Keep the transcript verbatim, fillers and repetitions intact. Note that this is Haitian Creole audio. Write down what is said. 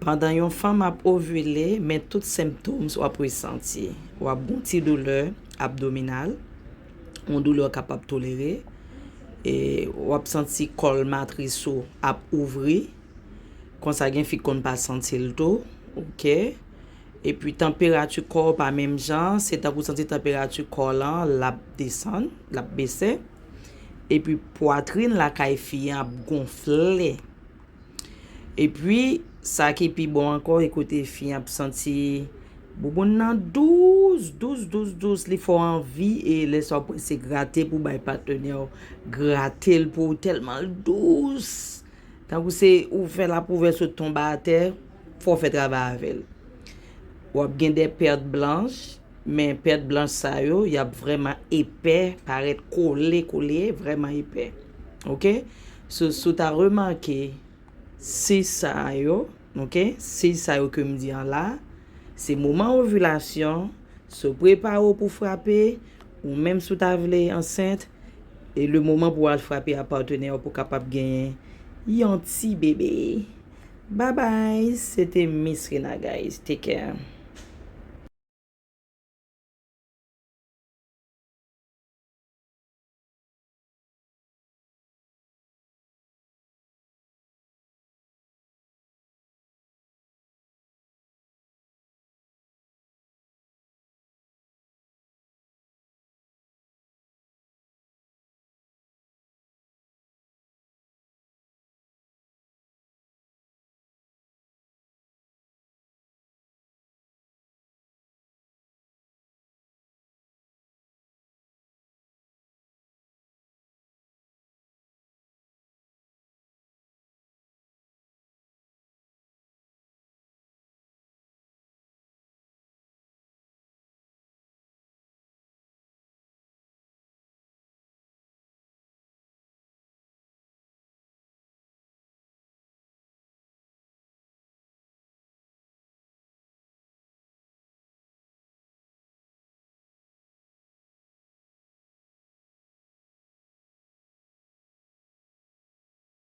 Pandan yon fanm ap ovile, men tout symptoms w ap resanti. W ap gon ti doulè abdominal, yon doulè w kapab tolere. E w ap santi kòl matris ou ap ouvri. Konsa gen fi k konn pa santi l tou, oke? Epi tanperati kò w pa menm jan, se tankou w santi tanperati kò w lan l ap desann, l ap bese. Epi pwatrin lakay fi an ap gonfle. Epi sa ki pi bon ankò, e kote fi an ap santi bouboun nan dous, dous, dous, dous, li fè w anvi, e lè sa w prese grate pou bay patnè w, grate l pou ou tèlman l dous. Tankou se ou fè l ap ouvè sot tonbe atè, fò w fè travay avè l. W ap gen de pèt blanch, men pèt blanch sa yo, y ap vrèman epè, parèt kole, kole, vrèman epè. Oke? So, si w ta remake, siy sa yo, oke? Siy sa yo ke m di an la, se moman ovilasyon, so prepare w pou frape, ou menm si w ta vle ansent, e le moman pou w al frape a patnè w pou kapab genyen yon ti bebe. Bye bye, se te Miss Rena, guys. Take care.